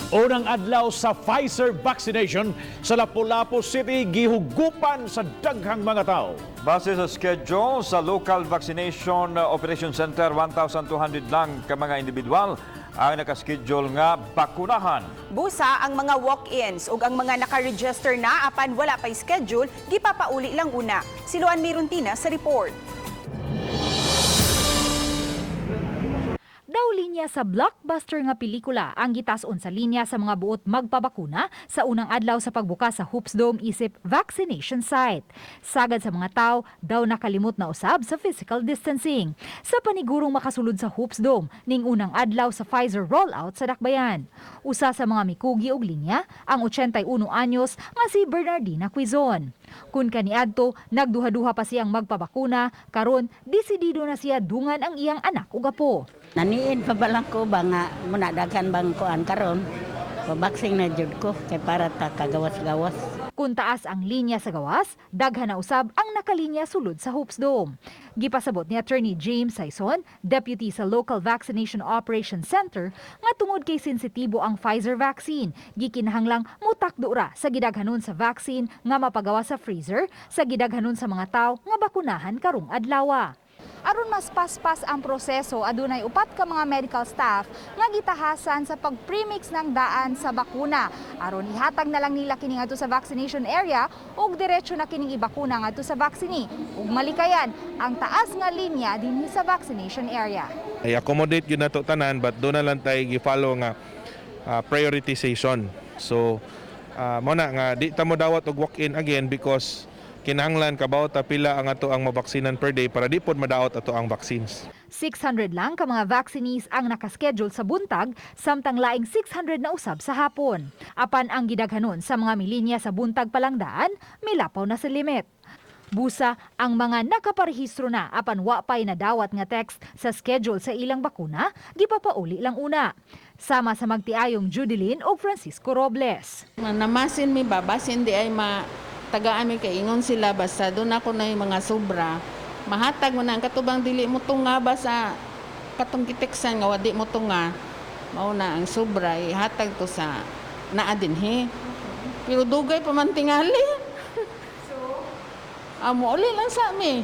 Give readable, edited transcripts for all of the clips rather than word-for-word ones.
Unang adlaw sa Pfizer vaccination sa Lapu-Lapu City, gihugupan sa daghang mga tao. Base sa schedule sa Local Vaccination Operation Center, 1,200 lang ka mga individual ang nakaschedule nga bakunahan. Busa ang mga walk-ins ug ang mga naka-register na apan wala pay schedule, gipapauli lang una. Si Luan Miruntina sa report. Daw linya sa blockbuster nga pelikula ang gitas-on sa linya sa mga buot magpabakuna sa unang adlaw sa pagbukas sa Hoops Dome isip vaccination site. Sagad sa mga tao, daw nakalimot na usab sa physical distancing. Sa panigurong makasulod sa Hoops Dome ning unang adlaw sa Pfizer rollout sa Dakbayan. Usa sa mga mikugi og linya ang 81 anyos nga si Bernardina Quizon. Kun kaniadto nagduha-duha pa siyang magpabakuna, karon desidido na siya dungan ang iyang anak ug apo. Naniin pa ba lang ko ba nga muna daghan bang kuan karon? Pabaksing na jud ko kay para ta kagawas-gawas. Kung taas ang linya sa gawas, daghan na usab ang nakalinya sulod sa Hoops Dome. Gipasabot ni Attorney James Saison, deputy sa Local Vaccination Operations Center, nga tungod kay sensitibo ang Pfizer vaccine, gikinahanglang mutakdo ra sa gidaghanon sa vaccine nga mapagawa sa freezer sa gidaghanon sa mga tawo nga bakunahan karong adlawa. Aron mas paspas ang proseso, adunay upat ka mga medical staff nga gitahasan sa pag-premix ng daan sa bakuna. Aron ihatag na lang nila kini ngadto sa vaccination area ug diretso na kining ibakuna ngadto sa vaccine. Ug malikayan ang taas nga linya dinhi sa vaccination area. I-accommodate yun nato tanan, but doon na lang tayo gi-follow nga prioritization. So mo na nga di ta mo dawat og walk-in again because kinahanglan kabaw ta pila ang ato ang mabaksinan per day para di pod madaot ato ang vaccines. 600 lang ka mga vaccinees ang nakaschedule sa buntag, samtang laing 600 na usab sa hapon. Apan ang gidaghanon sa mga milinya sa buntag palang daan, milapaw na sa limit. Busa, ang mga nakaparehistro na apan wa pay nadawat nga text sa schedule sa ilang bakuna, gipapauli lang una. Sama sa magtiayong Judeline o Francisco Robles. Namasin mi ba, basin di ay ma tagaan mi kay ingon sila basta doon ako na yung mga sobra. Mahatag mo na ang katubang dili mo tunga ba sa katong giteksan nga wadi mo tunga. Mao na ang sobra ihatag to sa naa dinhi. Pero dugay pa man tingali. Amo uli lang sa mi.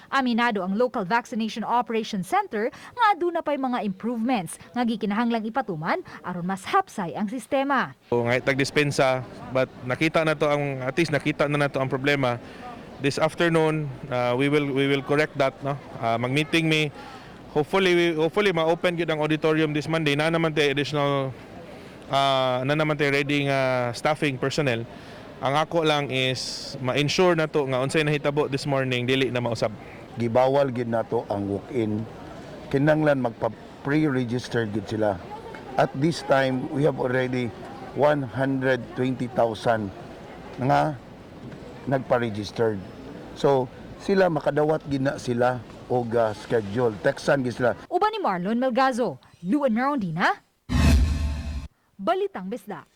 Aminado ang Local Vaccination Operations Center nga aduna pay mga improvements nga gikinahanglang ipatuman aron mas hapsay ang sistema. So ngay tag dispensa, but nakita na to ang at least nakita na nato ang problema. This afternoon, we will correct that, no. Mag-meeting mi, hopefully ma-open gyud ang auditorium this Monday na naman tay additional na naman tay ready nga staffing personnel. Ang ako lang is ma-ensure na to nga unsay nahitabo this morning dili na mausab. Gibawal gid nato ang walk-in. Kinanglan magpa pre-register gid sila. At this time, we have already 120,000 nga nagpa-registered. So, sila makadawat gid na sila og schedule. Textan gid sila. Uban ni Marlon Melgazo, Luan Merondina, Balitang Bisdak.